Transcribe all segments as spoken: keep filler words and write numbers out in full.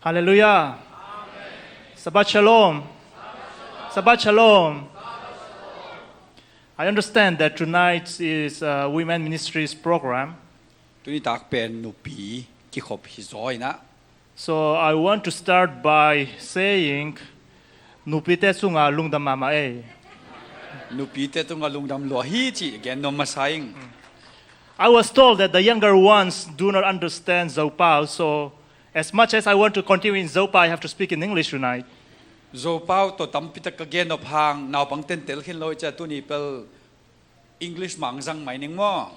Hallelujah. Shabbat Shalom. Shabbat Shalom. I understand that tonight is a women ministries program. Tuni tak pen nupi kikhop hi zaw inah. So I want to start by saying, nupite cungah lungdam mahmah ei. Nupite cungah lungdam lua hi cih gen nuam masa ing. I was told that the younger ones do not understand Zopau, so as much as I want to continue in Zopau, I have to speak in English tonight. Zopau tawh tampi tak ka gen nop hang naupang ten tel khin lo i cia tuni pel English mah zang mai ning maw?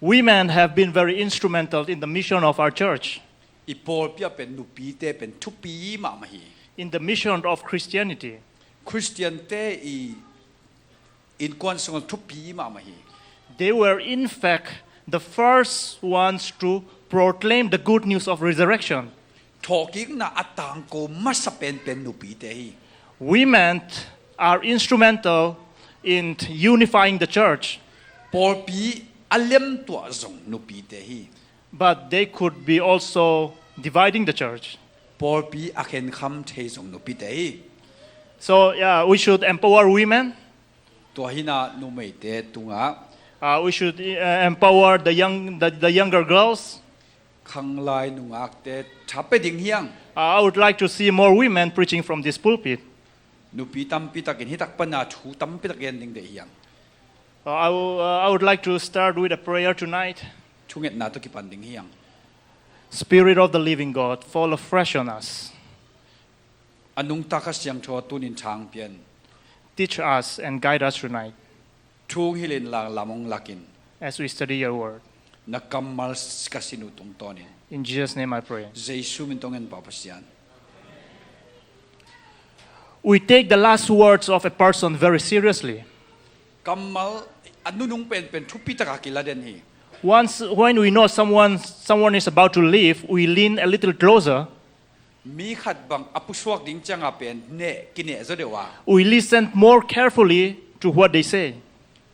Women have been very instrumental in the mission of our church. I pawlpi ah pen nupite pen thupi mahmah hi. In the mission of Christianity. Khristiante i innkuan sungah thupi mahmah hi. They were in fact the first ones to proclaim the good news of resurrection. Thawhkikna a tangko masa penpen nupite hi. Women are instrumental in unifying the church. Pawlpi a lemtuah zong nupite hi. But they could be also dividing the church. Pawlpi a khenkham thei zong nupite hi. So yeah, we should empower women. Tua hinah numeite tungah. Uh, we should uh, empower the young, the, the younger girls. Khanglai nungakte tha pe ding hiang. Uh, I would like to see more women preaching from this pulpit. Nupi tampi takin hi tak pana thu tampi tak gen ding deih hiang. Uh, I, w- uh, I would like to start with a prayer tonight. Thungetna tawh kipan ding hiang. Spirit of the living God, fall afresh on us. A nungta Kha Siangtho tunin thang pian. Teach us and guide us tonight. Thu hong hilh in lang lam hong lak in. As we study your word. Na kammal ka sin uh tungtawnin. In Jesus' name I pray. Jesu min tawh ngen pah Pasian. We take the last words of a person very seriously. Kammal a nunung penpen thupi taka kila den hi. Once, when we know someone, someone is about to leave, we lean a little closer. Mi khat bang a pusuak ding cianga pen neh kineh zaw deuh a. We listen more carefully to what they say.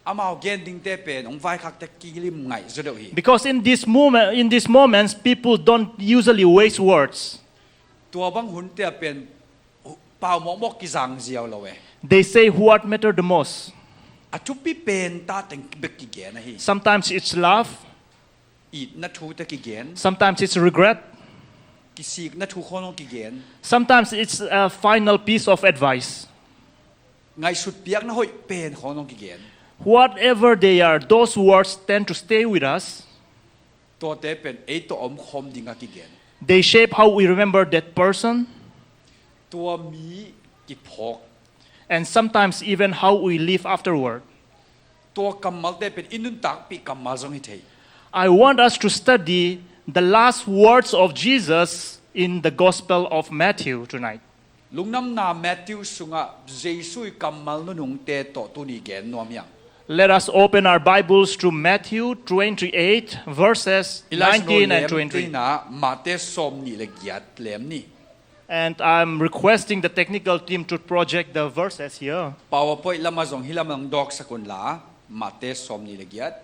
Amau gen dingte pen hong vaikhakte kilim ngaih zaw deuh hi. Because in this moment, in these moments, people don't usually waste words. Tua bang hunte ah pen pau mawkmawk kizang ziau lo e. They say what matter the most. A thupi pen ta teng bek kigen ahi. Sometimes it's love. Itna thute kigen. Sometimes it's regret. Kisikna thu khawng hong kigen. Sometimes it's a final piece of advice. Ngaihsut piakna hoih pen khawng hong kigen. Whatever they are, those words tend to stay with us. Tuate pen ei tawh omkhawm dinga kigen. They shape how we remember that person. Tua mi kiphawk. And sometimes even how we live afterward. Tua kammalte pen i nuntakpih kammal zong hi thei. I want us to study the last words of Jesus in the Gospel of Matthew tonight. Lungdamna Matthew sungah Jesu i kammal nunungte tawh tuni gen nuam hiang. Let us open our Bibles to Matthew twenty-eight, verses nineteen and twenty. Matthai sawmnih le giat lem ni. And I'm requesting the technical team to project the verses here. PowerPoint lamah zong hi lamah hong dawksak unla, Matthai sawmnih le giat.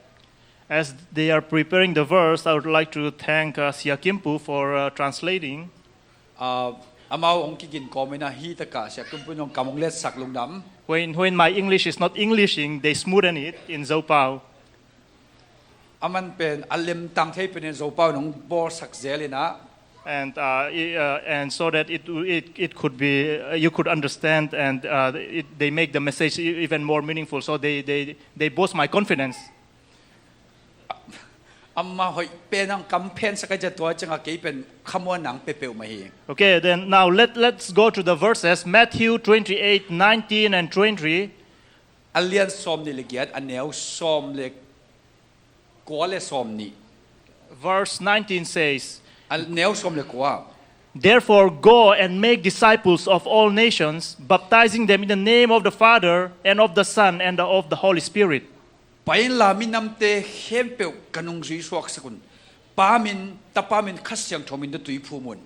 As they are preparing the verse, I would like to thank uh, Sia Kimpu for uh, translating. Ah, amau hong kigin kawm inah hi takah Sia Kimpu in hong kam hong letsak lungdam. When, when my English is not Englishing, they smoothen it in Zopau. Aman pen a lemtang thei penin Zopau in hong bawlsak zel inah. And, uh, i- uh, and so that it, it, it could be, uh, you could understand and uh, it, they make the message e- even more meaningful. So they, they, they boost my confidence. Amah hoih pen ang kam phensak a zia tua ciangah kei pen khamuan nang pepeuh mah hi. Okay, then now let, let's go to the verses. Matthew twenty-eight, nineteen and twenty. A lian sawmnih le giat, a neu sawm le kua le sawmnih. Verse nineteen says, a neu sawm le kua. Therefore, go and make disciples of all nations, baptizing them in the name of the Father and of the Son and of the Holy Spirit. Pai inla minamte khempeuh ka nungzui suaksak un. Pa min, Tapa min, Kha Siangtho min tawh tuiphum un.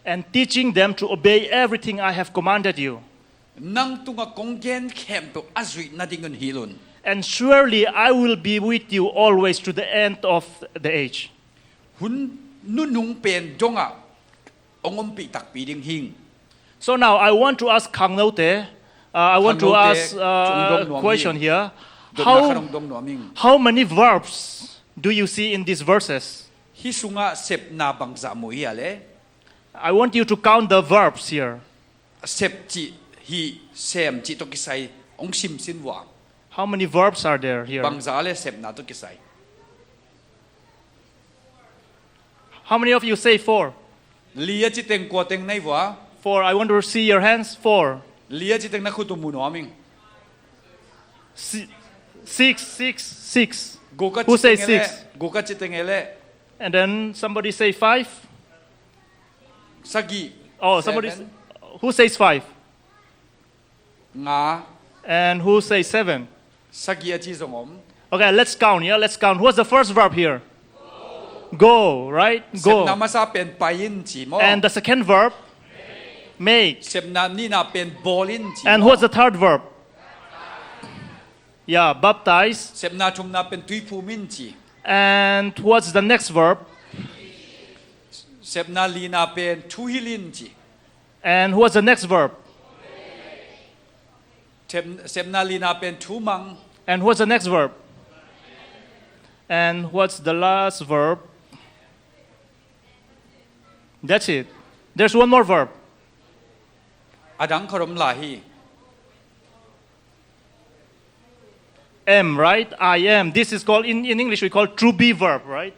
And teaching them to obey everything I have commanded you. Nang tungah kong gen khempeuh a zuih nadingun hilh un. And surely I will be with you always to the end of the age. Hun nunung pen dongah ong ompih takpi ding hing. So now I want to ask khangnote, uh, I want to Khangnote, ask, uh, tung dong nuam question hi. Here. Dotna khat ong dong nuam hing. How many verbs do you see in these verses? Hih sungah sepna bangzah mu hi a le? I want you to count the verbs here. Sep cih, hih, sem cih tawh kisai ong simsin vua. How many verbs are there here? Bangzah le sepna tawh kisai. How many of you say four? Li a ci teng kua teng nei vua? Four. I want to see your hands. Four. Li a ci teng na khut uh mu nuam ing. Si-, six, six, six. Guk a ci teng e le. Who says six? Guk a ci teng e le. And then somebody say five. Sagih. Oh, somebody. Seven. Who says five? Nga. And who says seven? Sagih a ci zong om. Okay, let's count, yeah? Let's count. What's the first verb here? Go, right? Go. Sepna masa pen pai in ci maw. And the second verb? Make. Sepna nihna pen bawl in ci maw. And what's the third verb? Yeah, baptize. Sepna thumna pen tuiphum in ci. And what's the next verb? Sepna lina pen thuhilh in ci. And what's the next verb? Sep-, sepna lina pen thumang. And what's the next verb? And what's the last verb? That's it. There's one more verb. A dang khat om lai hi. Am, right? I am. This is called, in, in English, we call to be verb, right?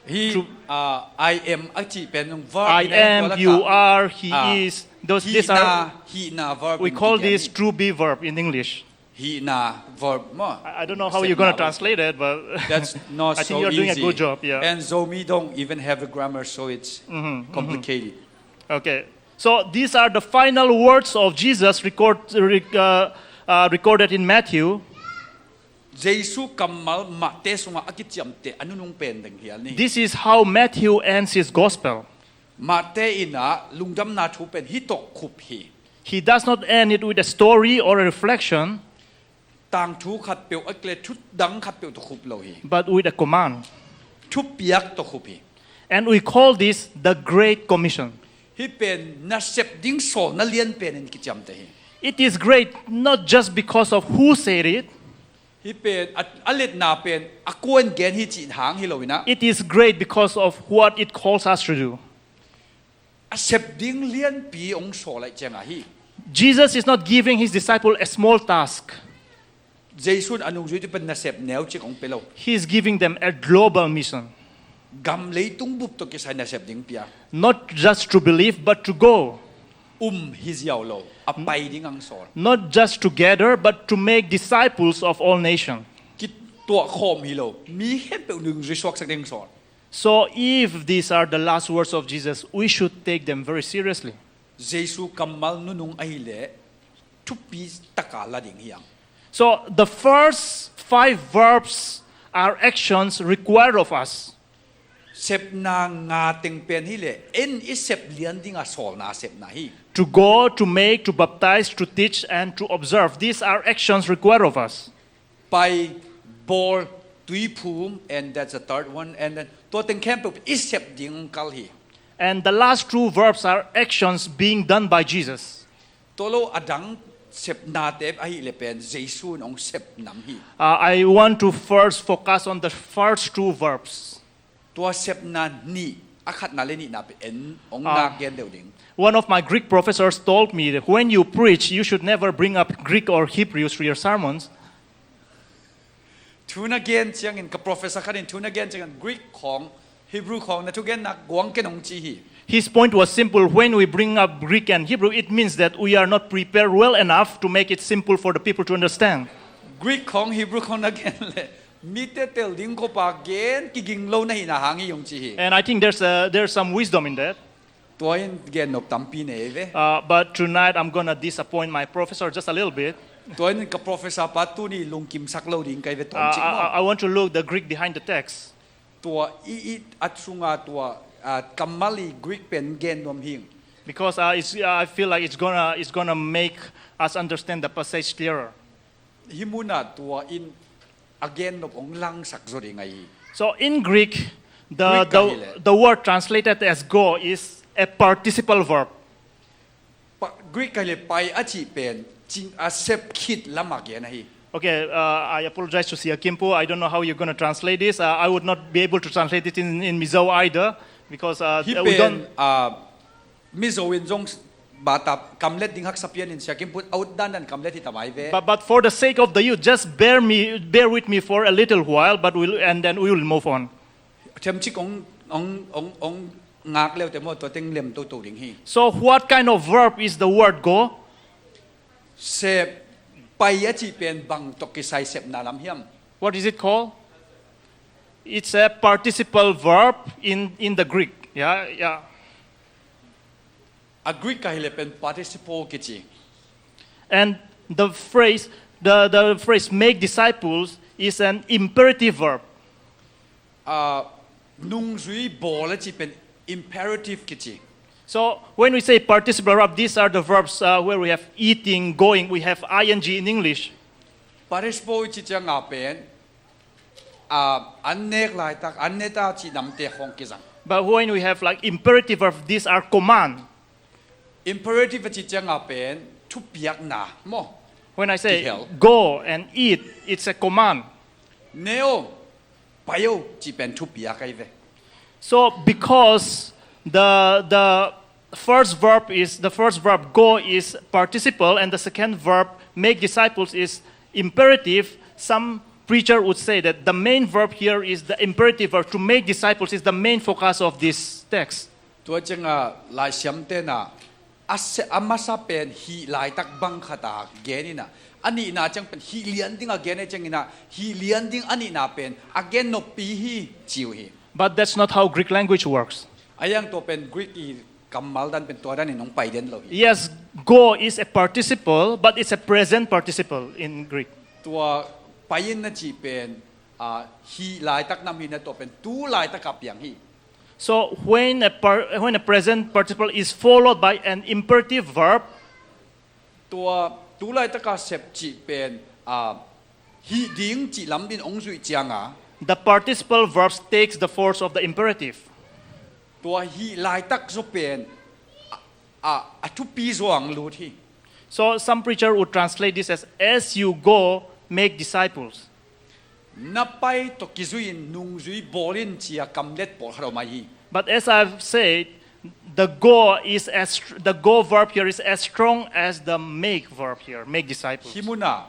Hih, to, ah, I am a cih pen verb. I am, you are, he is. Those, these are, hihna, hihna verb in Khristian hi. We call this to be verb in English. Hihna verb maw. I, I don't know how you're gonna translate it, but I think you're doing a good job, yeah. That's not so easy. And Zomi don't even have a grammar, so it's complicated. Mm-hmm. Okay. So these are the final words of Jesus record, rec-, uh, uh, recorded in Matthew. Jesu kammal Mate sungah a kiciamteh a nunung pen ding hi a ni. This is how Matthew ends his gospel. Mate in a lungdamna thu pen hih tawh khup hi. He does not end it with a story or a reflection. Tangthu khatpeuh a kile thu dang khatpeuh tawh khup lo hi. But with a command. Thupiak tawh khup hi. And we call this the Great Commission. Hih pen nasep ding sawlna lianpen in kiciamteh hi. It is great not just because of who said it. Hih pen a, a letna pen a kua in gen hi cih hang hi lo in a. It is great because of what it calls us to do. A sep ding lianpi ong sawl ahih ciangah hi. Jesus is not giving his disciple a small task. Jesu in a nungzuite pen nasep neu cik ong pia lo. He is giving them a global mission. Gam leitung bup tawh kisai nasep ding pia. Not just to believe, but to go. Um hi ziau lo, a pai ding ong sawl. Not just to gather, but to make disciples of all nations. Kituah khawm hi lo, mi khempeuh nungzui suaksak ding sawl. So if these are the last words of Jesus, we should take them very seriously. Jesu kammal nunung ahih leh thupi taka la ding hi hang. So the first five verbs are actions required of us. Sepna nga teng pen hi leh, en i sep lian ding a sawlna sepna hi. To go, to make, to baptize, to teach, and to observe. These are actions required of us. Pai, bawl, tuiphum, and that's the third one. And then, tua teng khempeuh i sep ding kal hi. And the last two verbs are actions being done by Jesus. Tua lo a dang sepnate ahih leh pen Jesu in ong sep nam hi. Uh, I want to first focus on the first two verbs. Tua sepna nih, a khatna le nihna pen ong nak gen deuh ding. One of my Greek professors told me that when you preach, you should never bring up Greek or Hebrews to your sermons. Thu na gen ciangin ka professor khat in thu na gen ciangin Greek khawng, Hebrew khawng na thugen nak guang ken ong ci hi. His point was simple. When we bring up Greek and Hebrew, it means that we are not prepared well enough to make it simple for the people to understand. Greek khawng, Hebrew khawng na gen leh mite tel ding khop a gen kiging lo na hihna hang hi ong ci hi. And I think there's a, there's some wisdom in that. Tua in gen nop tampi nei ve. Uh, but tonight I'm gonna disappoint my professor just a little bit. Tua in ka professor pa tuni lungkimsak lo ding ka hi ve tuam cik maw. Uh, I, I, I want to look the Greek behind the text. Tua i, i a sunga tua, uh, kammal i Greek pen gen nuam hing. Because, uh, it's, uh, I feel like it's gonna, it's gonna make us understand the passage clearer. Hih munah tua in a gen nop ong langsak zaw ding ahi hi. So in Greek, the, Greek ka hi leh, the, the word translated as go is a participle verb. Pa- Greek ka hileh pai a cih pen cing a sep khit lam a gen ahi. Okay, uh, I apologize to Sia Kimpu. I don't know how you're going to translate this. Uh, I would not be able to translate it in, in Mizo either because uh, Hih we pen don't. Uh, Mizo in zong bata kamlet ding haksa pian in Sia Kimpu a ut dandan kamlet hi ta mai ve. But, but for the sake of the youth, just bear me, bear with me for a little while, but we'll, and then we will move on. Themcik ong ong ong ong ngak leu te maw, tua teng lem toto ding hi. So what kind of verb is the word go? Sep, pai a cih pen bang tawh kisai sepna lam hiam? What is it called? It's a participle verb in, in the Greek. Yeah, yeah. A Greek ka hileh pen participle kici. And the phrase, the, the phrase make disciples is an imperative verb. Uh, nungzui bawl a cih pen imperative kici. So when we say participle verb, these are the verbs uh, where we have eating, going, we have ing in English. Participle i cih cianga pen uh, an nek laitak, an ne ta cih namte khong kizang. But when we have like imperative verb, these are command. Imperative a cih cianga pen thupiakna maw? When I say Kihel. Go and eat, it's a command. Ne o, pai o cih pen thupiak ahi ve. So because the, the first verb is, the first verb go is participle and the second verb make disciples is imperative, some preacher would say that the main verb here is the imperative verb. To make disciples is the main focus of this text. Tua cianga laisiam tena a, se, a masa pen hih laitak bang khata gen ina, a nihna ciang pen hih lian ding a gen e ciangina, hih lian ding a nihna pen a gen noppi hi ci uh hi. But that's not how Greek language works. A yang tua pen Greek i kammal dan pen tua dan in hong pai den lo hi. Yes, go is a participle, but it's a present participle in Greek. Tua pai in na cih pen uh, hih laitak nam hi na, tua pen tu laitaka piang hi. So when a, par, when a present participle is followed by an imperative verb, tua tu laitaka sep cih pen uh, hih ding cih lam din hong zuih cianga, the participle verbs takes the force of the imperative. Tua hih laitak zaw pen a, a, a thupi zaw ang lut hi. So some preacher would translate this as, as you go, make disciples. Na pai tawh kizui in nungzui bawl in cia kamlet pawlkhat om ahi. But as I've said, the go is as str- the go verb here is as strong as the make verb here, make disciples. Hi muna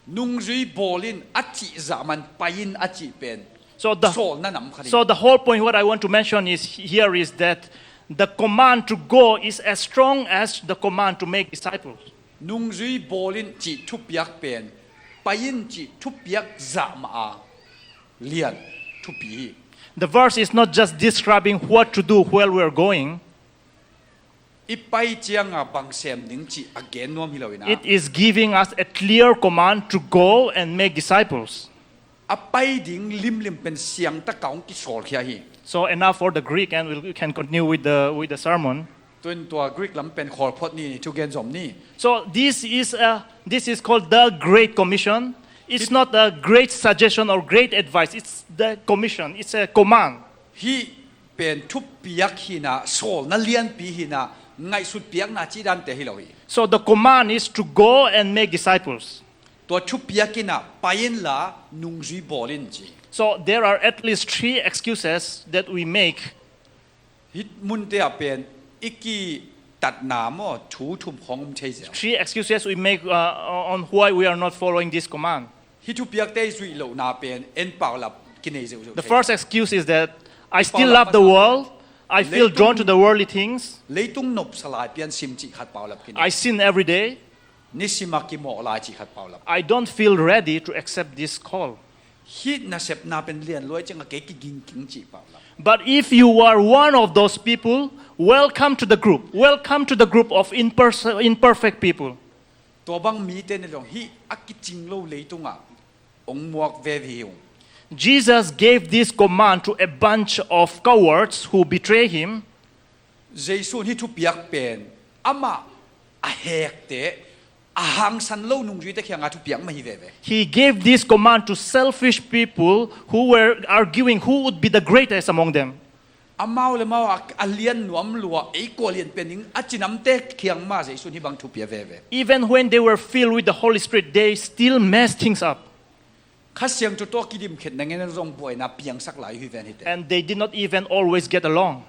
nungzui bawl in a cih zah man pai in a cih pen So the, sawlna nam khat hi. So the whole point what I want to mention is here is that the command to go is as strong as the command to make disciples. Nungzui bawl in cih thupiak pen pai in cih thupiak zah mah a lian thupi hi. The verse is not just describing what to do while we're going. I pai cianga bang sem ding cih a gen nuam hi lo ina. It is giving us a clear command to go and make disciples. A pai ding limlim pen siangtaka hong kisawlkhia hi. So enough for the Greek, and we'll, we can continue with the, with the sermon. Tuin tua Greek lam pen khawlphot ni, ni thugen zom ni. So this is a, this is called the Great Commission. It's not a great suggestion or great advice. It's the commission. It's a command. Hih pen thupiak hina, sawlna lianpi hina, ngaihsut piakna cih dante hi lo hi. So the command is to go and make disciples. Tua thupiak ina pai inla nungzui bawl in ci. So there are at least three excuses that we make. Hih munte ah pen i kitatna maw thu thum khong om thei zel. Three excuses we make uh, on why we are not following this command. Hih thupiakte i zuih lohna pen en paulap kinei zeuhzeuh. The first excuse is that I still love the world. I feel drawn to the worldly things. Leitung nopsa lai pian sim cih khat paulap kinei. I sin every day. Nisima kimawh lai cih khat paulap. I don't feel ready to accept this call. Hih nasepna pen lian luai cianga kei kigingking cih paulap. But if you are one of those people, welcome to the group. Welcome to the group of imperse- imperfect people. Tua bang mite na dong hih a kicing lo leitungah ong muak ve hi ung. Jesus gave this command to a bunch of cowards who betray him. Jesuh in hih thupiak pen amah a hekte, a hangsan lo nungzuite kiangah thupiak mah hi veve. He gave this command to selfish people who were arguing who would be the greatest among them. Amau le mau a, a lian nuam lua, ei kua lian pen ding a cinamte kiang mah Jesuh in hih bang thupi a veve. Even when they were filled with the Holy Spirit, they still messed things up. Kha Siangtho tawh kidimkhetna ngen zong buaina piangsak lai uh hi ven hite. And they did not even always get along.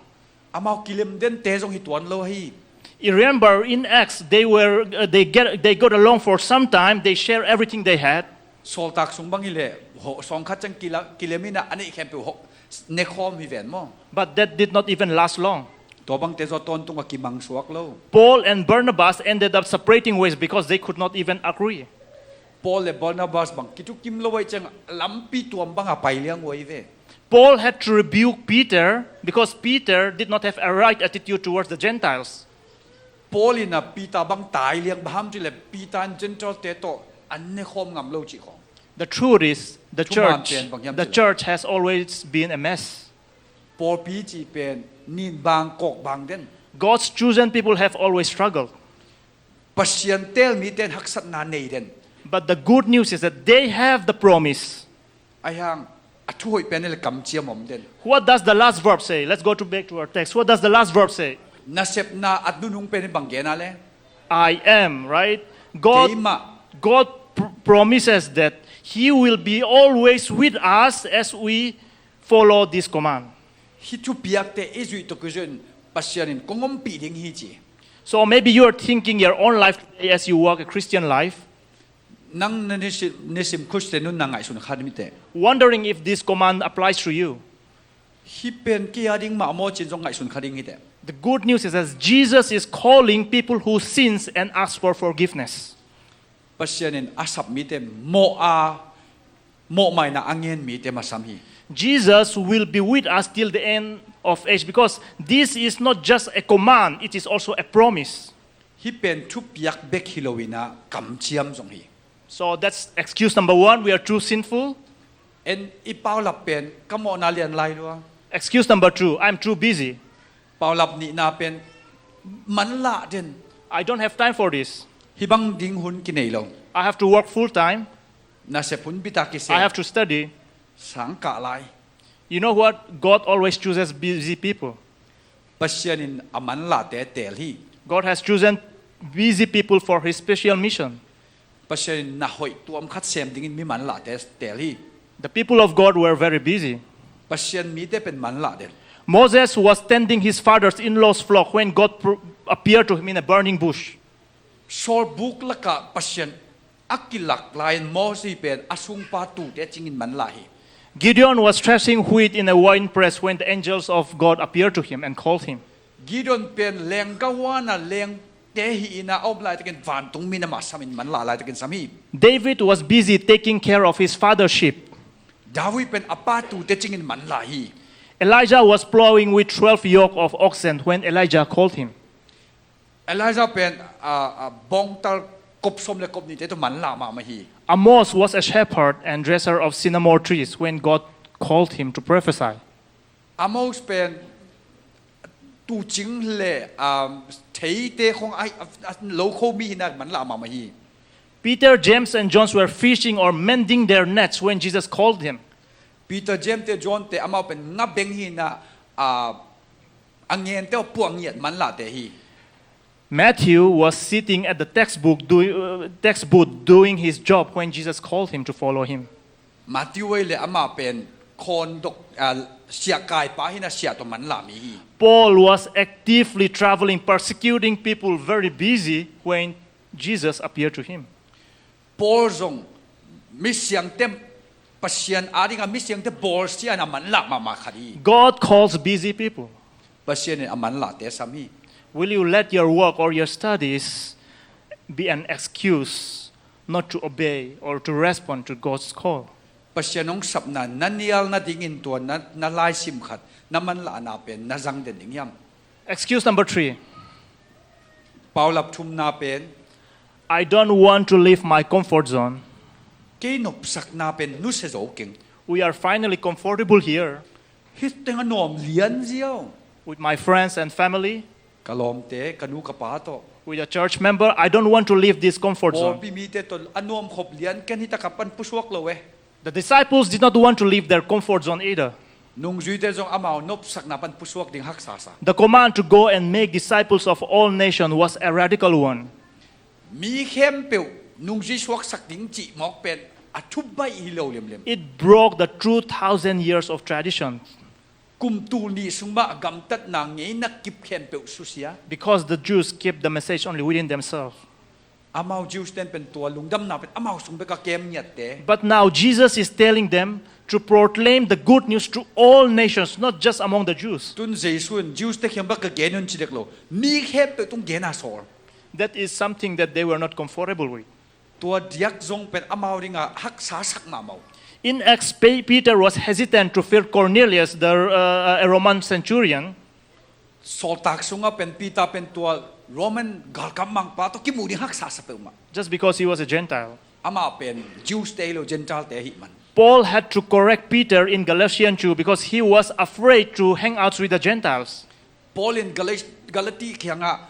Amau kilem dente zong hi tuan lo hi. You remember in Acts, they were uh, they get they got along for some time. They share everything they had. Sawltak sung bang hi leh, ho, sawng khat ciang kila, kilem in a, a neih khempeuh ho, nekhawm hi ven maw. But that did not even last long. Tua bangte zaw tawntung a kimang suak lo. Paul and Barnabas ended up separating ways because they could not even agree. Paul le Barnabas bang kitukim lo uh ciang lampi tuam bang a pai liang uh hi ve. Paul had to rebuke Peter because Peter did not have a right attitude towards the Gentiles. Paul in a Peter bang tai liang, bang hang hiam cih leh Peter in Gentile te tawh an nekhawm ngam lo cih khawng. The truth is, the Thuman church, pen bang hiam the cih leh? Church has always been a mess. Pawlpi cih pen nin bang kawk bang den. God's chosen people have always struggled. Pasian teel mite in haksatna nei den. But the good news is that they have the promise. Ahi hang, a thuhoih pen hi leh kamciam om den. What does the last verb say? Let's go to back to our text. What does the last verb say? Nasepna a nunung pen hi bang gen a le. I am, right? God, Keimah. God pr- promises that He will be always with us as we follow this command. Hih thupiakte i zuih tuk uh ciang Pasian in kong ompih ding hi ci. So maybe you are thinking your own life today as you walk a Christian life, Nang na nisim, nisim Khristian nunna ngaihsun kha ding hi teh. Wondering if this command applies to you. Hih pen kei a ding mah maw ci-in zong ngaihsun kha ding hi teh. The good news is that Jesus is calling people who sins and ask for forgiveness. Pasian in a sap mite mawh a, mawhmaina a ngen mite masam hi. Jesus will be with us till the end of age because this is not just a command, it is also a promise. Hih pen thupiak bek hi lo in a kamciam zong hi. So that's excuse number one, we are too sinful. En i paulap pen ka mawhna lian lai lua. Excuse number two, I'm too busy. Paulap nihna pen manlah den. I don't have time for this. Hih bang ding hun kinei lo. I have to work full time. Nasep hun bitak kisem. I have to study. Sang kah lai. You know what? God always chooses busy people. Pasian in a manlahte teel hi. God has chosen busy people for his special mission. Pasian in na hoih tuam khat sem dingin mi manlahte teel hi. The people of God were very busy. Pasian mite pen manlah den. Moses was tending his father's in-laws' flock when God pr- appeared to him in a burning bush. Sawlbuk lakah Pasian a kilak lai-in Moses pen a sungpa tuute cingin manlah hi. Gideon was threshing wheat in a wine press when the angels of God appeared to him and called him. Gideon pen leenggah huan a leengte hi in a om laitakin vantung mi in amah samin manlah laitakin sam hi. David was busy taking care of his father's sheep. David pen a pa tuute cingin manlah hi. Elijah was plowing with twelve yoke of oxen when Elijah called him. Elijah pen a, a bawngtal kop sawm le kop nihte tawh manlah mahmah hi. Amos was a shepherd and dresser of sycamore trees when God called him to prophesy. Amos pen tuucing le, um, theite khong a, a, a lokho mi hi in a manlah mahmah hi. Peter, James, and John were fishing or mending their nets when Jesus called him. Peter, James te, John te amau pen nga beng hi in a, a, a ngente aw puah ngiat manlahte hi. Matthew was sitting at the textbook do, uh, text booth doing his job when Jesus called him to follow him. Matthew ei le amah pen khawndok, a, siahkaipa hi in a siah tawh manlah mi hi. Paul was actively traveling, persecuting people, very busy when Jesus appeared to him. Paul zong mi siangte, Pasian a dinga mi siangte bawlsia in a manlah mahmah khat hi. God calls busy people. Pasian in a manlahte sam hi. Will you let your work or your studies be an excuse not to obey or to respond to God's call? Pasian hong sapna na nial nadingin tua na, na laisim khat, na manlahna pen na zang den ding hiam? Excuse number three. Paulap thumna pen, I don't want to leave my comfort zone. Kei nopsakna pen nusia zo keng. We are finally comfortable here Hih teng a nuam lian ziau. With my friends and family, Ka lawmte, ka nu ka pa tawh. With a church member. I don't want to leave this comfort zone. Pawlpi mite tawh a nuam khop lian, ken hih takah pan pusuak lo e. The disciples did not want to leave their comfort zone either. Nungzuite zong amau nopsakna pan pusuak ding haksa sa. The command to go and make disciples of all nations was a radical one. Mi khempeuh nungzui suaksak ding cih mawk pen a thubaih hi lo lemlem. It broke the two thousand years of tradition. Kum tul nih sung mah gamtatna ngeina kip khempeuh susia. Because the Jews kept the message only within themselves. Amau Jews ten pen tua lungdamna pen amau sung bek a kem ngiatte. But now Jesus is telling them to proclaim the good news to all nations, not just among the Jews. Tun Jesu in Jews te khiang bek ka gen un ci dek lo, mi khempeuh tung gen a sawl. That is something that they were not comfortable with. Tua diak zong pen amau dingah haksa sak mahmah uh. In Acts, Pe- Peter was hesitant to fill Cornelius, the uh, a Roman centurion, Sawltak sungah pen Peter pen tua Roman galkap mangpa tawh kimu ding haksa sa peuhmah. Just because he was a Gentile. Amah pen Jews te hi lo, Gentile te ahih man. Paul had to correct Peter in Galatians two because he was afraid to hang out with the Gentiles. Paul in Galati, Galati khiangah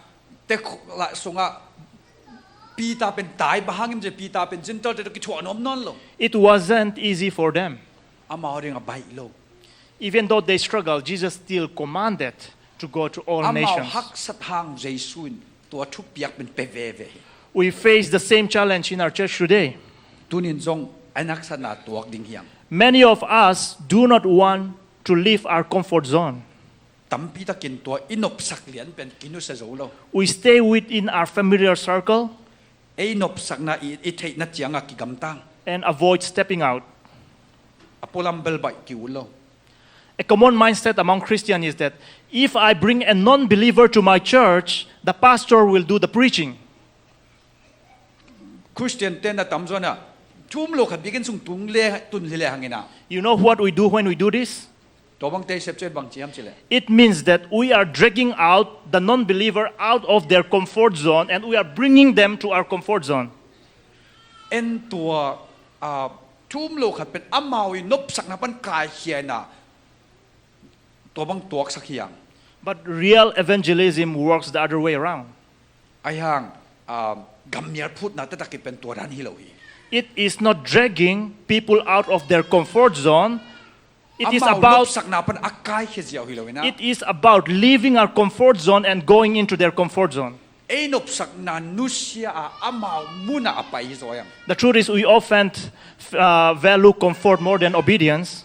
te khula sungah Peter pen tai bahang im je, Peter pen Gentile te tawh kithuah nuam nawn lo. It wasn't easy for them. Amau dingah baih lo. Even though they struggled, Jesus still commanded to go to all Amau nations. Haksat hang Jesu in tua thupiak pen pe veve hi. We face the same challenge in our church today. Tunin zong an haksatna tuak ding hiang. Many of us do not want to leave our comfort zone. Tampi takin tua i nopsak lian pen kinusia zo lo. We stay within our familiar circle Ei nopsakna i, i theihna ciangah kigamtang. And avoid stepping out. A pualam bel baih ki-ut lo. A common mindset among Christians is that if I bring a non-believer to my church, the pastor will do the preaching. Christian ten a tamzaw in ah thu um lo khat biakinn sung tung le tun hi le hangin ah. You know what we do when we do this? Tua bang te sepcet bang ci hiam ci le. It means that we are dragging out the non-believer out of their comfort zone and we are bringing them to our comfort zone. En tua, ah, thu um lo khat pen amau i nopsakna pan kaikhia in ah tua bang tuaksak hiang. But real evangelism works the other way around. Ahi hang, ah, gammial phutna taktak i pen tua dan hi lo hi. It is not dragging people out of their comfort zone. It is Amau about nopsakna pan a kaikhia ziau hi lo in ah. It is about leaving our comfort zone and going into their comfort zone. Ei nopsakna nusia a amau munah a pai hi zaw hiang. The truth is, we often uh, value comfort more than obedience.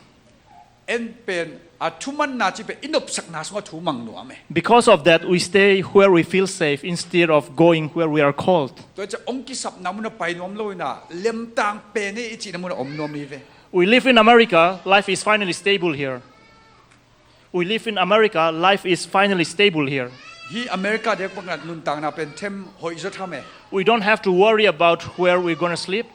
En pen a thumanna ci pen i nopsakna sungah thu mang nuam e. Because of that, we stay where we feel safe instead of going where we are called. Tua ciang ong kisapna munah pai nuam lo in ah lemtang pen i cihna munah om nuam hi ve. We live in America, life is finally stable here. We live in America, life is finally stable here. Hi America dek bangah nuntakna pen them hoih zaw tham e. We don't have to worry about where we're going to sleep.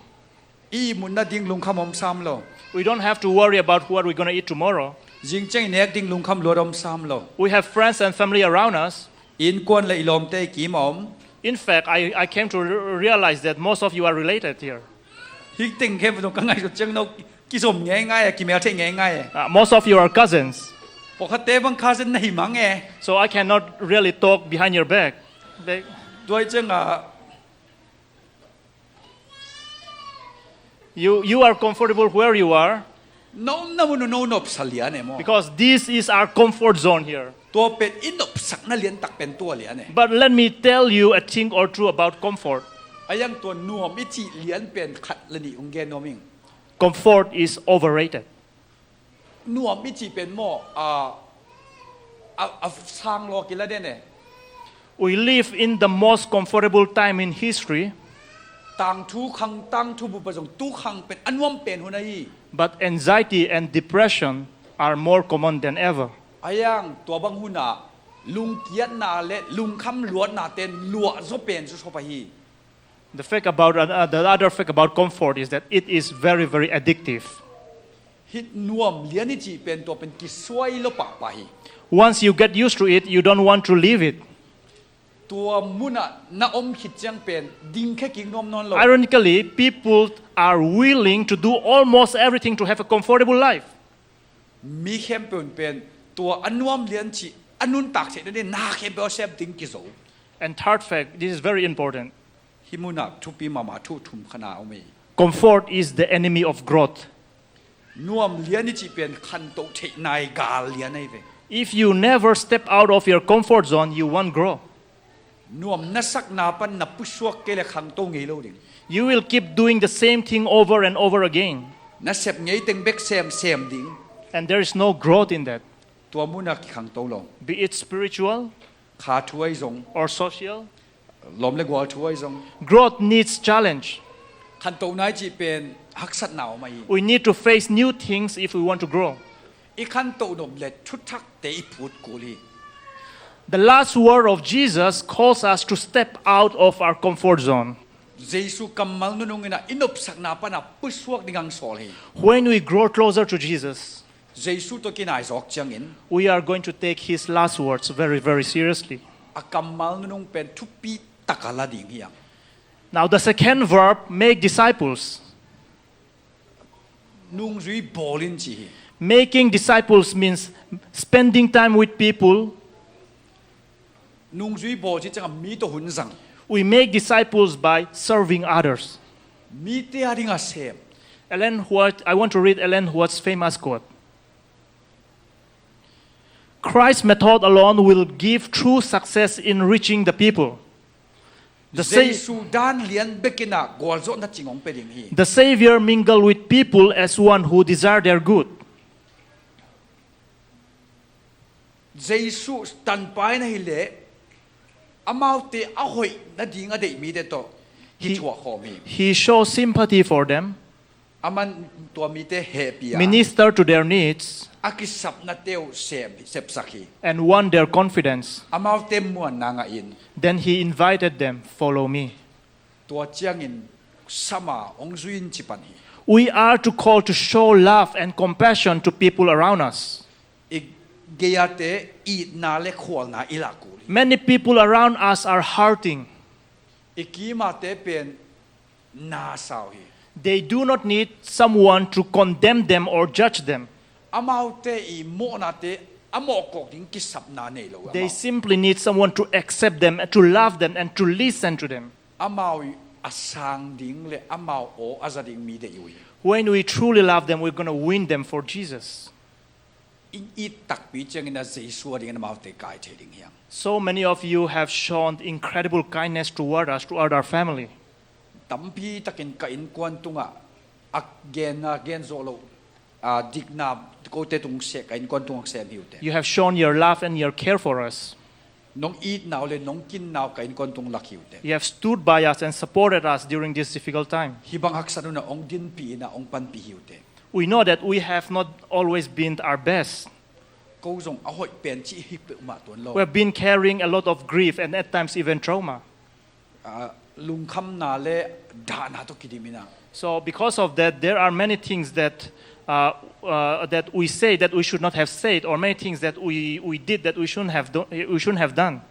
I ihmutna ding lungkham om sam lo. We don't have to worry about what we're going to eat tomorrow. Zing ciang i nek ding lungkham luat om sam lo. We have friends and family around us. Innkuan le i lawmte i kim a om. In fact, I, I came to re- realize that most of you are related here. Hih teng khempeuh zong ka ngaihsut ciang no kizom ngeingai e, kimel thei ngeingai e. Uh, most of you are cousins. Pawlkhatte bang cousin na hi mang e. So I cannot really talk behind your back. They- Tua ciangah you, you are comfortable where you are na omna mun uh no nopsa lian e maw. Because this is our comfort zone here. Tua pen i nopsakna liantak pen tua lian e. But let me tell you a thing or two about comfort. Ahi hang tua nuam i cih lian pen khat le nih ong gen nuam ing. Comfort is overrated. Nuam i cih pen maw, a, a, a sang lua kila den e. We live in the most comfortable time in history, Tangthu khang, tangthu bup ah zong tu khang pen a nuam pen hun ahi. But anxiety and depression are more common than ever. Ahi hang tua bang hunah lungkiatna le lungkham luatna ten luah zaw pen zaw sop ahi. The fact about uh, the other fact about comfort is that it is very, very addictive. Hih nuam lian i cih pen tua pen kisuai lo pahpah hi. Once you get used to it, you don't want to leave it. Tua munah na om khit ciang pen dingkhe kik nuam nawn lo. Ironically, people are willing to do almost everything to have a comfortable life. Mi khempeuh in pen tua a nuam lian cih a nuntak theihna ding na khempeuh a sep ding kizo. And third fact, this is very important. Hih munah thupi mahmah thu thum khat na om hi. Comfort is the enemy of growth. Nuam lian i cih pen khantoh theih nai gal lian ahi ve. If you never step out of your comfort zone, you won't grow. Nuam na sakna pan na pusuak kei le khangto ngei lo ding. You will keep doing the same thing over and over again. Na sep ngei teng bek semsem ding. And there is no growth in that. Tua mun ah kikhangto lo. Be it spiritual Kha thu ahi zong, or social, lawm le gual thu ahi zong, growth needs challenge. khantohna i cih pen haksatna om ahi. We need to face new things if we want to grow. I khantoh nop le thuthakte i phut kul hi. The last word of Jesus calls us to step out of our comfort zone. Jesu kammal nunung in ah i nopsakna pan ah pusuak ding ang sawl hi. When we grow closer to Jesus, Jesu tawh kinai zawk ciangin we are going to take his last words very, very seriously. a kammal nunung pen thupi taka la ding hi ang. Now, the second verb, make disciples. Nungzui bawl in ci hi. Making disciples means spending time with people. Nungzui bawl ci ciangah mi tawh hun zang. We make disciples by serving others. Mite a dingah sem. Ellen White, I want to read Ellen White's famous quote. Christ's method alone will give true success in reaching the people. The, sa- Jesu dan lian bekin ah gualzawhna cing hong pe ding hi. The Savior mingled with people as one who desired their good. Jesu tanpai na hi leh amaute a hoih nading a deih mite tawh hi thuah khawm hi. He shows sympathy for them, Aman tua mite hehpih a, minister to their needs, a kisapnate uh sem, sepsak hi. And won their confidence. Amaute muanna ngah in. Then he invited them, follow me. Tua ciangin sama hong zui in ci pan hi. We are to call to show love and compassion to people around us. I gei-ate itna le khualna i lak kul hi. Many people around us are hurting. I kimate pen na sau hi. They do not need someone to condemn them or judge them. Amaute i mawhnate a mawhkawk ding kisapna nei lo. They simply need someone to accept them, to love them, and to listen to them. Amau a sang ding le amau aw a za ding mi deih uh hi. When we truly love them, we're going to win them for Jesus. I it takpi ciangin a Jesu a dingin amaute kai thei ding hi ang. So many of you have shown incredible kindness toward us, toward our family. Tampi takin ka innkuan tungah a genna gen zawh loh, a dikna kote tung seh, ka innkuan tungah sem hi uh teh. You have shown your love and your care for us. Nong itna uh le nong kinna uh ka innkuan tung lak hi uh teh. You have stood by us and supported us during this difficult time. Hih bang haksat hun ah hong dinpih in ah hong panpih hi uh teh. We know that we have not always been our best. Ko zong a hoih pen cih hi peuhmah tuan lo. We have been carrying a lot of grief and at times even trauma. Ah, lungkhamna le dahna tawh kidim in ah. So because of that, there are many things that, uh, uh, that we say that we should not have said, or many things that we, we did that we shouldn't have do, we shouldn't have done.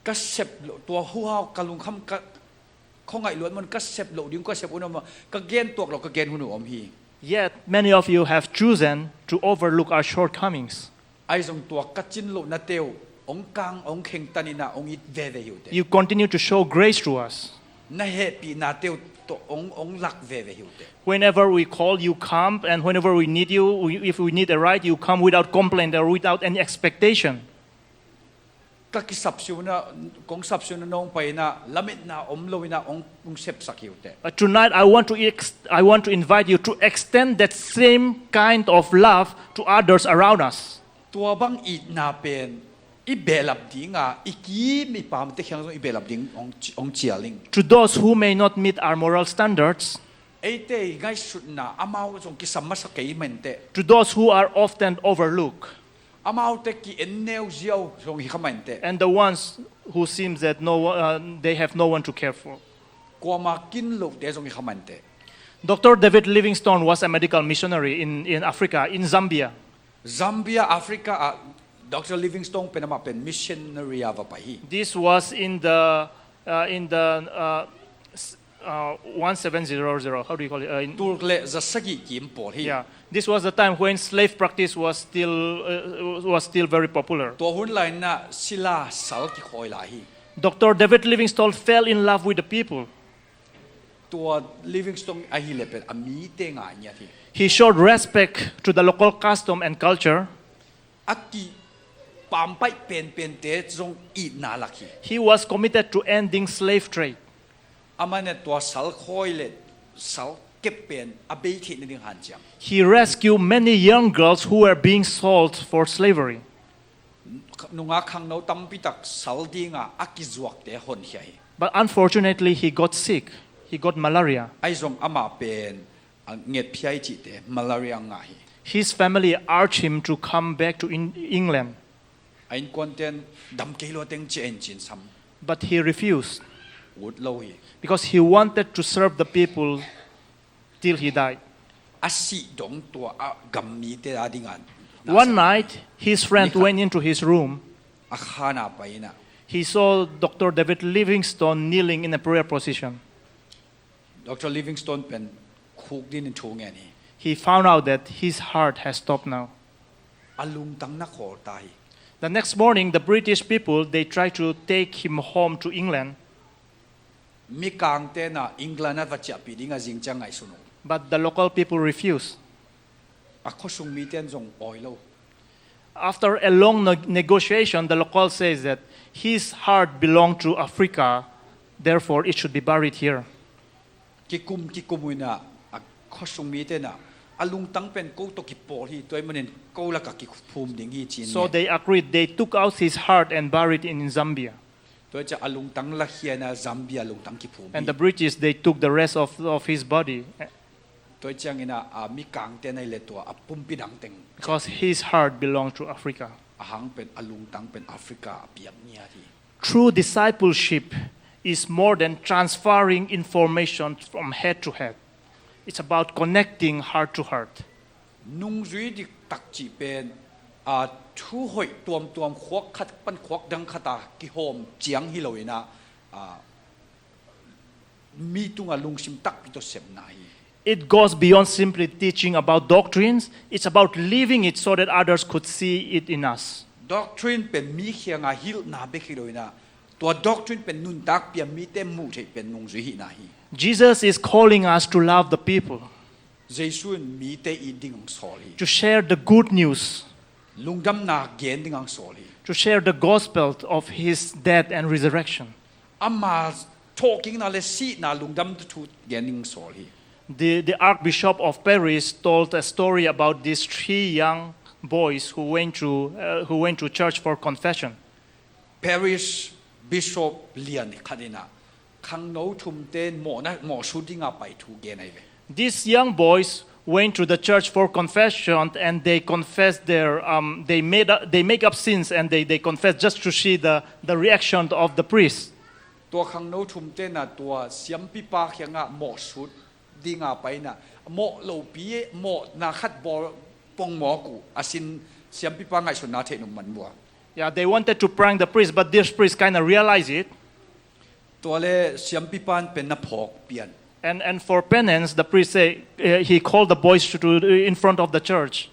Ka sep loh, tua huhau ka lungkham, ka khuangaih luat mun ka sep loh ding, ka sep hun om, ka gen tuak loh, ka gen hun uh om hi. Yet many of you have chosen to overlook our shortcomings. Ahi zong tua ka cin lohnate uh hong kang, hong khengtan in ah hong it veve hi uh teh. You continue to show grace to us. Na hehpihnate uh tawh hong, hong lak veve hi uh teh. Whenever we call, you come, and whenever we need you, we, if we need a ride, you come without complaint or without any expectation. Ka kisapsiuna, kong sapsiuna nong pai in ah lametna om lo in ah hong, hong sepsak hi uh teh. But tonight, I want to ex- I want to invite you to extend that same kind of love to others around us. Tua bang itna pen i behlap ding a, i kim i pamte kiang zong i behlap ding hong ci-, hong cial ing. To those who may not meet our moral standards, Eite i ngaihsutna amau zong kisam masa kei mah in teh. To those who are often overlooked, Amaute ki-en neu ziau zong hi kha mah in teh. And the ones who seems that no one, uh, they have no one to care for. Kuamah kin lohte zong hi kha mah in teh. Doctor David Livingstone was a medical missionary in, in Africa, in Zambia. Zambia, Africa ah Doctor Livingstone pen amah pen missionary a va pai hi. This was in the, uh, in the, uh, s- uh, one seven zero zero. How do you call it? Uh, in- Tul le za sagih kim pawl hi. Yeah, this was the time when slave practice was still, uh, was still very popular. Tua hun lai-in ah sila sal kikhawi lai hi. Doctor David Livingstone fell in love with the people. Tua Livingstone ahi le pen a mite ngai ngiat hi. He showed respect to the local custom and culture. A ki pampaih penpente zong itna lak hi. He was committed to ending slave trade. Amah in tua sal khawi le sal kep pen a bei theih nading hanciam. He rescued many young girls who were being sold for slavery. Nungak khangno tampi tak sal dinga a kizuakte honkhia hi. But unfortunately, he got sick. He got malaria. Ahi zong amah pen a ngetphiat cihte malaria ngah hi. His family urged him to come back to in- England, A innkuanten dam kei lua teng ci-in cinsam. But he refused Ut lo hi. Because he wanted to serve the people till he died. A sih dong tua a gam mite a dingan. One night, his friend went into his room. A khana pai ina. He saw Doctor David Livingstone kneeling in a prayer position. Doctor Livingstone pen khuk din in thu ngen hi. He found out that his heart has stopped now. A lungtang na khawl ta hi. The next morning, the British people, they tried to take him home to England. Mikangte na England a va ciahpih ding a zingciang ngaihsun uh. But the local people refused. A khuasung miten zong awi lo. After a long ne- negotiation, the local says that his heart belonged to Africa, therefore it should be buried here. Kikum kikum uina a khuasung mite na a lungtang pen ko to kipawl hi, tua ahih manin ko laka kiphum ding hi ci-in. So they agreed. They took out his heart and buried it in Zambia. Tua ciang a lungtang lakhia ina Zambia lungtang kiphum. And the British, they took the rest of, of his body. Tua ciang ina a Mikangte na ile tua a pumpi dang teng. Because his heart belonged to Africa. A hang pen a lungtang pen Africa a piak ngiat hi. True discipleship is more than transferring information from head to head. It's about connecting heart to heart. Nungzui diktak cih pen a thu hoih tuamtuam khuak khat pan khuak dang khata kihawm ciang hi lo ina a mi tunga lungsim takpi tawh sepna hi. It goes beyond simply teaching about doctrines. It's about living it so that others could see it in us. Doctrine pen mi khianga hilhna bek hi lo ina tua doctrine pen nuntak pia mite muh theih pen nungzui hihna hi. Jesus is calling us to love the people, Jesu in mite it ding ang sawl hi. To share the good news, Lungdamna gen ding ang sawl hi. To share the gospel of his death and resurrection. Ama thawhkikna le sihna lungdam thu gen ding sawl hi. The, the Archbishop of Paris told a story about these three young boys who went to, uh, who went to church for confession. Paris Bishop lian khat ina khangno thumte mawhna mawhsut dinga pai thu gen ahi ve. These young boys went to the church for confession and they confessed their, um, they, made, they make up sins and they, they confess just to see the, the reaction of the priest. Tua khangno thumte na tua siampipa khianga mawhsut dinga pai ina mawh lopi mawhna khat bawl pongmawk uh a sin siampipa ngaihsutna theih nung man bua. Yeah, they wanted to prank the priest, but this priest kind of realized it. Tua le siampipan pen na phawk pian. And, and for penance, the priest say, uh, he called the boys to, to in front of the church,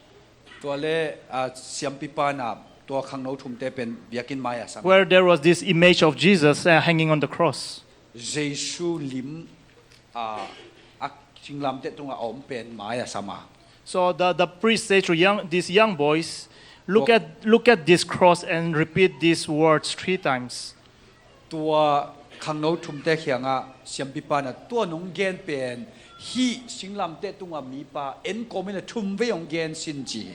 Tua le a siampipan a tua khangno thumte pen biakinn mai a sam. Where there was this image of Jesus, uh, hanging on the cross. Jesu lim a a singlamteh tunga a om pen mai a sam a. So the, the priest said to young, these young boys, look at, look at this cross and repeat these words three times. Tua khangno thumte khianga siampipa na tua nong gen pen hih singlamteh tunga mipa en kawm ina thum vei hong gen sin ci hi.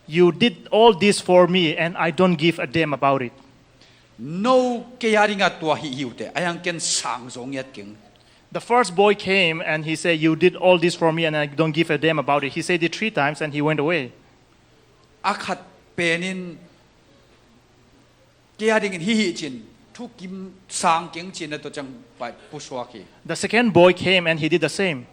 You did all this for me and I don't give a damn about it. No kei a dinga tua hih hi uh teh a hiang ken sang zo ngiat keng. The first boy came and he said, you did all this for me and I don't give a damn about it. He said it three times and he went away. A khat penin kei a dingin hih hi cin thu kim sang keng cin a tua ciang pai pusuak hi. The second boy came and he did the same.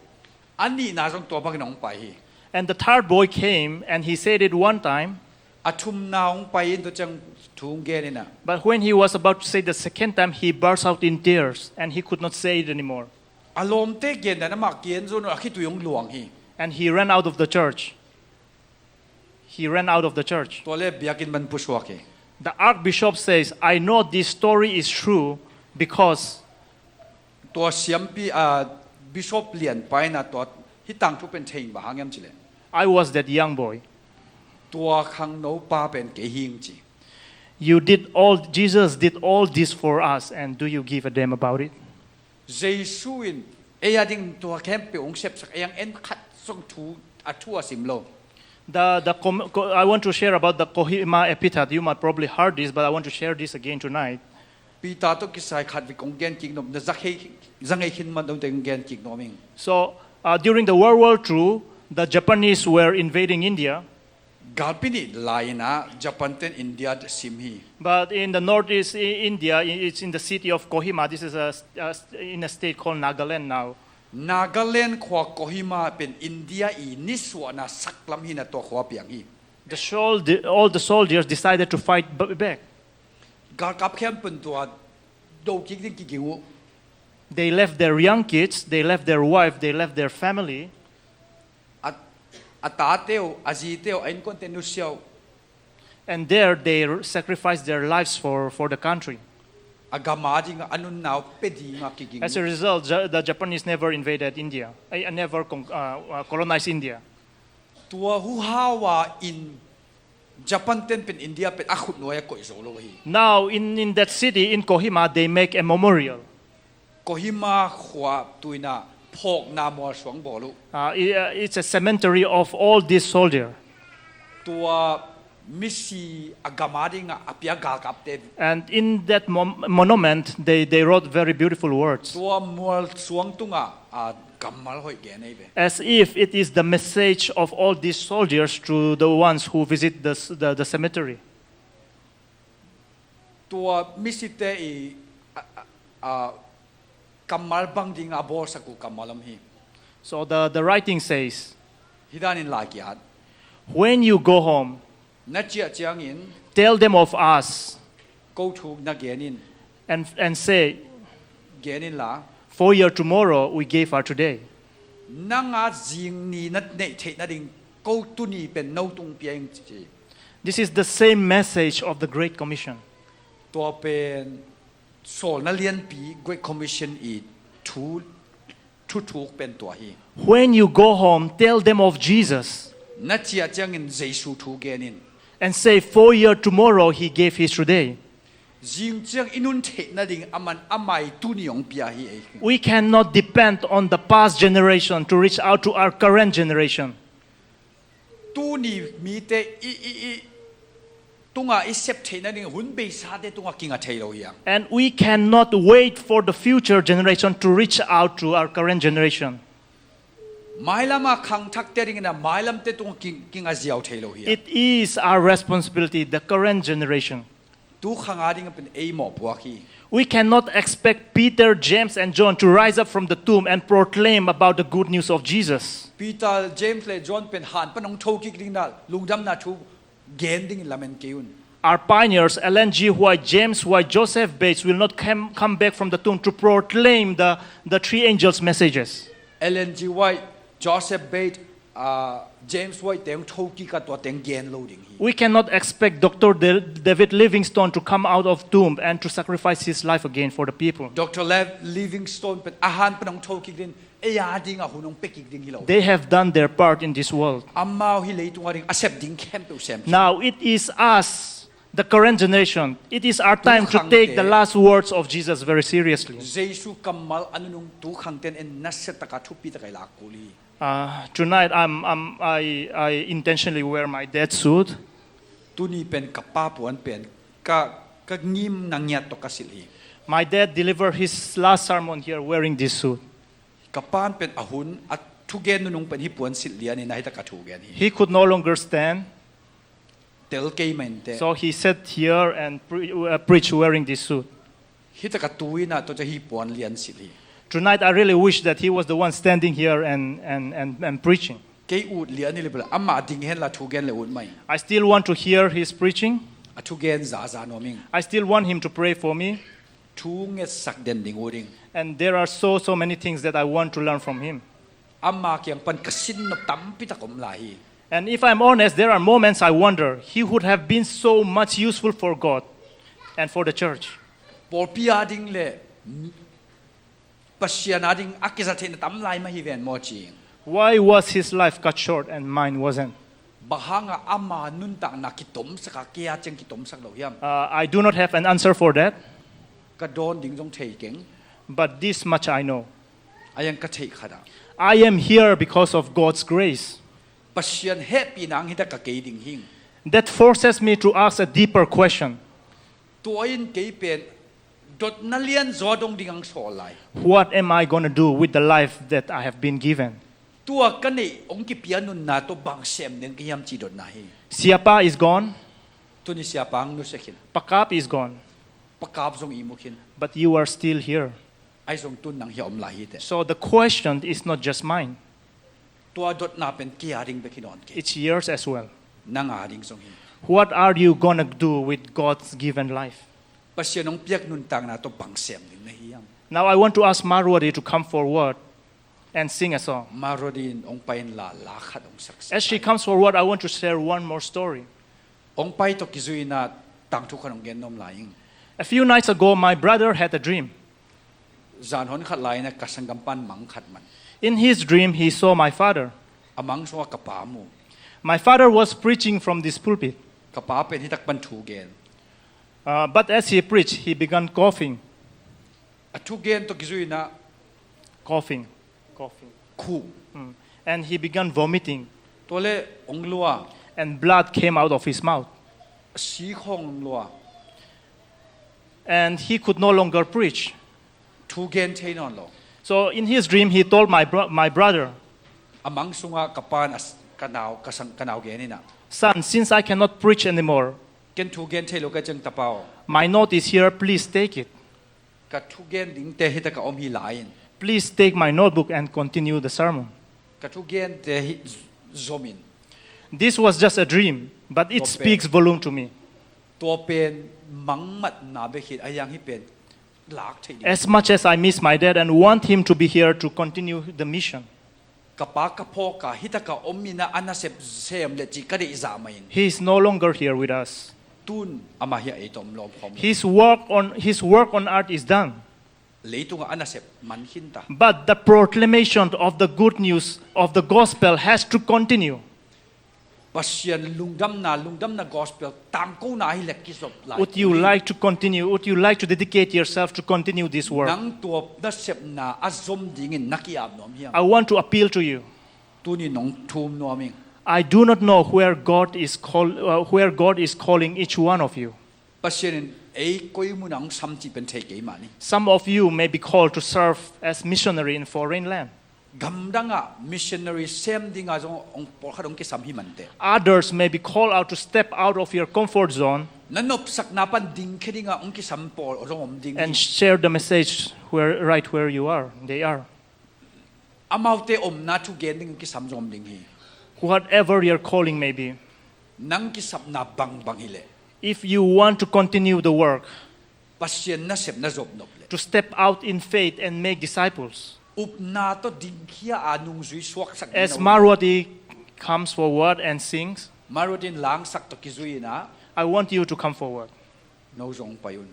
A nihna zong tua bangin hong pai hi. And the third boy came and he said it one time. A thumna hong pai in tua ciang thu hong gen ina. But when he was about to say the second time, he burst out in tears and he could not say it anymore. A lawmte gen dan amah kian zon a khitui hong luang hi. And he ran out of the church. He ran out of the church. Tua le biakinn man pusuak hi. The archbishop says, I know this story is true because Tua siampi a bishop lianpa ina tua hih tangthu pen thei bang hang hiam cile. I was that young boy. Tua khangno pa pen kei hing ci. You did all, Jesus did all this for us, and do you give a damn about it? Jesu in ei a ding tua khempeuh hong sepsak, ei ang en khat zong thu, a thu a sim lo. The, the com- co- I want to share about the Kohima epitaph. You might probably heard this, but I want to share this again tonight. Peter tawh kisai khat vei kong gen kik nuam, na za khin man dong teng gen kik nuam ing. So, uh, during the World War Two, the Japanese were invading India. Galpi nih lai-in ah Japan ten India sim hi. But in the northeast I- India, i- it's in the city of Kohima. This is a, a, in a state called Nagaland now. Nagaland khua Kohima pen India i nisuahna saklam hi na tua khua piang hi. The sol- the, all the soldiers decided to fight b- back. Galkap khempeuh in tua do kik ding kiging uh. They left their young kids, they left their wife, they left their family. A, a tate uh, a zite uh, a innkuante nusia uh. And there they r- sacrificed their lives for, for the country. A gam a ding a nunna uh pia ding a kiging uh. As a result, Ja- the Japanese never invaded India, uh, never con- uh, uh, colonized India. Tua huhau a in Japan ten pen India pen a khutnuai a koih zo lo hi. Now, in, in that city, in Kohima, they make a memorial. Kohima khua tu-in ah phawkna mualsuang bawl uh. Uh, i- uh, it's a cemetery of all these soldiers. Tua misi a gam a ding a a pia galkapte. And in that mon- monument, they, they wrote very beautiful words. Tua mualsuang tungah a kammal hoih gen ei ve. As if it is the message of all these soldiers to the ones who visit the, the, the cemetery. Tua misite i a, a, a, kammal bang ding a bawlsak uh kammal om hi. So the, the writing says, Hi danin lai ki-at. When you go home, na ciah ciangin, tell them of us, ko thu na gen in. And, and say, gen inla, for your tomorrow we gave our today. Nang a zing ni na neih theih nading ko tuni pen no tung pia ing ci. This is the same message of the Great Commission. Tua pen sawlna lianpi Great Commission i thu thuthuk pen tua hi. When you go home, tell them of Jesus. Na ciah ciangin Jesu thu gen in. And say, for your tomorrow he gave his today. Zing ciang i nun theih nading a man a mai tuni hong pia hi ei. We cannot depend on the past generation to reach out to our current generation. Tuni mite i, i, i tunga i sep theih nading hun beisate tunga kinga thei lo hi ang. And we cannot wait for the future generation to reach out to our current generation. Mailama khangthakte dingin a mailamte tunga king, kinga ziau thei lo hi ang. It is our responsibility, the current generation. Tu khang a ding a pen ei mawhpuak hi. We cannot expect Peter, James, and John to rise up from the tomb and proclaim about the good news of Jesus. Peter, James le John pen han pan hong thokik ding na lungdamna thu gen dingin lamen kei un. Our pioneers, Ellen G. White, James White, Joseph Bates, will not come, come back from the tomb to proclaim the, the three angels' messages. Ellen G. White, Joseph Bates, uh, James White teng thokik a tua teng gen lo ding hi. We cannot expect Doctor De- David Livingstone to come out of tomb and to sacrifice his life again for the people. Doctor Lev- Livingstone pen a han pan hong thokik ding, ei a ding a hun hong pekik ding hi lo. They have done their part in this world. Amau hi leitung a ding a sep ding khempeuh sem. Now it is us, the current generation. It is our time to take the last words of Jesus very seriously. Jesu kammal a nunung tu khangten en nasia taka thupi taka i lak kul hi. Uh, tonight, I'm, I'm, I, I intentionally wear my dad suit. Tuni pen ka pa puan pen ka, ka ngim na ngiat tawh ka silh hi. My dad delivered his last sermon here wearing this suit. Ka pan pen a hun a thugen nunung pen hi puan silh lian in a hi taka thugen hi. He could no longer stand. Tel kei mah inteh. So he sat here and pre- uh, preached wearing this suit. Hi taka tu in a tua ca hi puan lian silh hi. Tonight, I really wish that he was the one standing here and, and, and, and preaching. Kei ut lian hi le bula amah ding hen la thugen le ut mai. I still want to hear his preaching. A thugen zaza nuam ing. I still want him to pray for me. Thu ngetsak den ding ut ing. And there are so, so many things that I want to learn from him. Ama kiang pan ka sin nop tampi tak om lai hi. And if I'm honest, there are moments I wonder, he would have been so much useful for God and for the church. Pawlpi a ding le Pasian a ding a kizat theihna tam lai mah hi ven maw ci. Why was his life cut short and mine wasn't? Bang hangah ama nuntakna kitomsak a, kei a ciang kitomsak lo hiam? Uh, I do not have an answer for that, Ka dawn ding zong thei keng. But this much I know. A yang ka theih khat ah, I am here because of God's grace. Pasian hehpihna hang hi ta ka kei ding hing. That forces me to ask a deeper question. Tua in kei pen dotna lian zaw dong ding ang sawl lai. What am I gonna do with the life that I have been given? Tua ka neih hong kipia nunna tawh bang sem ding ka hiam cih dotna hi. Siapa is gone. Tuni Siapa ang nusia khin. Pakap is gone. Pakap zong ihmu khin. But you are still here. Ahi zong tun nang hia om lai hi teh. So the question is not just mine. Tua dotna pen kei a ding bek hi nawn kei. It's yours as well. Nang a ding zong hi. What are you gonna do with God's given life? Pasian hong piak nuntakna tawh bang sem ding na hiam? Now I want to ask Marwari to come forward and sing a song. Marwari in hong pai in la, la khat hong sak. As she comes forward, I want to share one more story. Hong pai tawh kizui in a tangthu khat hong gen nuam lai ing. A few nights ago, my brother had a dream. Zan hon khat lai in a ka sanggam pan mang khat man. In his dream, he saw my father. A mang sungah ka pa mu. My father was preaching from this pulpit. Ka pa pen hi tak pan thu gen. Uh, but as he preached, he began coughing. A thugen tawh kizui in a coughing. Coughing. Khuh. Mm. And he began vomiting. Tua leh hong lua. And blood came out of his mouth. A si khawng hong lua. And he could no longer preach. Thugen thei nawn lo. So in his dream, he told my bro-, my brother, a mang sungah ka pa'n a s-, ka nau, ka sang, ka nau gen in a, "Son, since I cannot preach anymore, ken thugen thei lo ka hi ciang, tapa aw, my note is here, please take it." Ka thugen dingte hi tak a om hi lai in. Please take my notebook and continue the sermon. Ka thugente hi z-, zom in. This was just a dream, but it speaks volume to me. Tua pen mang matna bek hi, a yang hi pen lak thei ding. As much as I miss my dad and want him to be here to continue the mission, ka pa ka phawk a, hi tak a om in a, a nasep sem leh cih ka deih zah mah in. He is no longer here with us. Tun amah hi a, ei tawh om lawm khawm lo. His work on, his work on earth is done. Leitungah a nasep man khin ta. But the proclamation of the good news of the gospel has to continue. Pasian lungdamna, lungdamna gospel tangkona hi leh kizop lai. Would you like to continue? Would you like to dedicate yourself to continue this work? Nang tua nasepna a zom dingin na ki-ap nuam hiam? I want to appeal to you. Tuni nong thum nuam ing. I do not know where God is call-, uh, where God is calling each one of you. Pasian in ei koi mun ah hong sam cih pen thei kei mah ni. Some of you may be called to serve as missionary in foreign land. Gamdang ah missionary sem ding a zong hong, pawlkhat hong kisam hi mah inteh. Others may be called out to step out of your comfort zone. Na nopsakna pan dingkhia ding a hong kisam pawl zong om ding hi. And share the message where, right where you are, they are. Amaute omna thugen ding kisam zong om ding hi. Whatever your calling may be, nang kisapna bangbang hi leh, if you want to continue the work, Pasian nasep na zop nop leh, to step out in faith and make disciples, upna tawh dingkhia a nungzui suaksak ding, as Marwati comes forward and sings, Marwati in la hong sak tawh kizui in a, I want you to come forward. No zong pai un.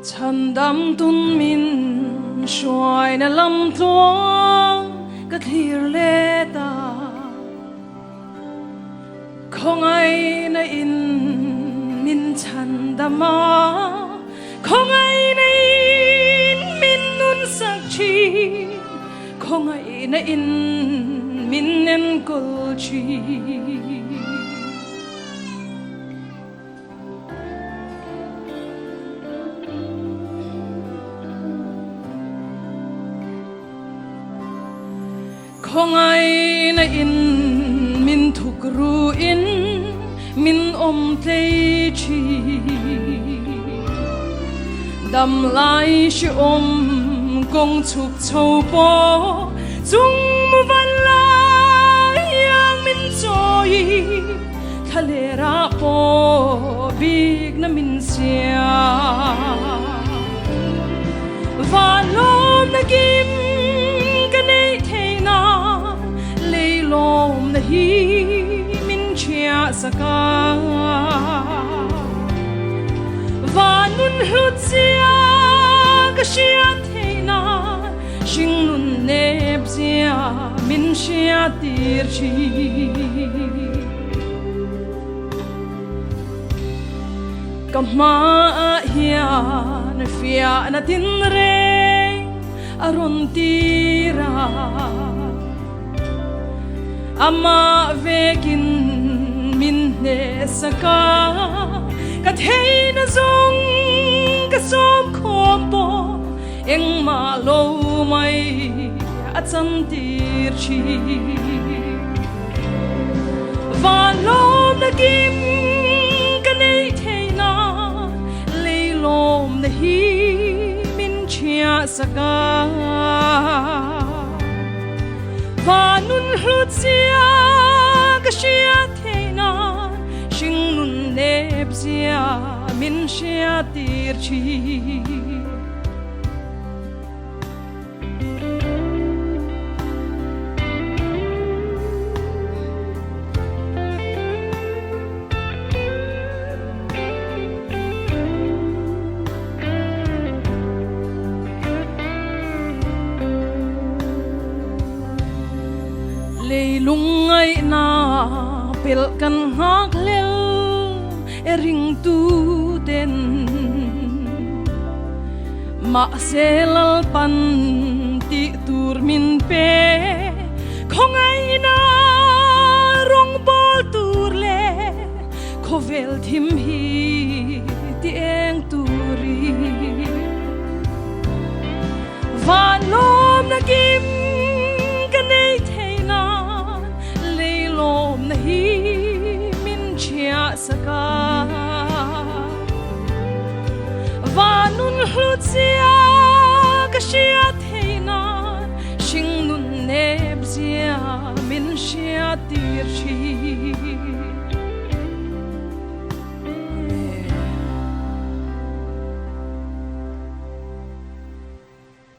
Chandam tun min suaina lamtluang ka thlir leta. Khuangaihna in min chandam a, khuangaihna in min nunsak chin, khuangaihna in min enkol chin. Khuangaihna in min thukru in, Min om tei chin, dam lai si om kong chuk cho paw, chung mu van lai ang min cawi, thlalera paw bik na min sia. Vanlawm na kim ka neih theihna, leilawm na hi min ciahsak a. Van nun hlut zia ka siat theihna, hring nun nep zia min siatir chin. Ka hma ah hian fiahna tinreng a ron tir a, amah vekin min hnehsak a, ka theihna zong ka sawm khawm paw, engmah lo mai a chantir chin. Vanlawm na kim ka neih theihna, leilawm na hi min ciahsak a. Van nun hlut zia ka siat theihna, hring nun nep zia min siatir chin. Leilung ngaihna pelh kan ngak lel e ringtuten, mahse Lalpan tih tur min pe, khawngaihna rong bawl tur le khawvel thim hi ti eng turin. Vanlawm na kim ka neih theihna, leilawm na hi min ciahsak a. Van nun hlut zia ka siat theihna, hring nun nep zia min siatir chin.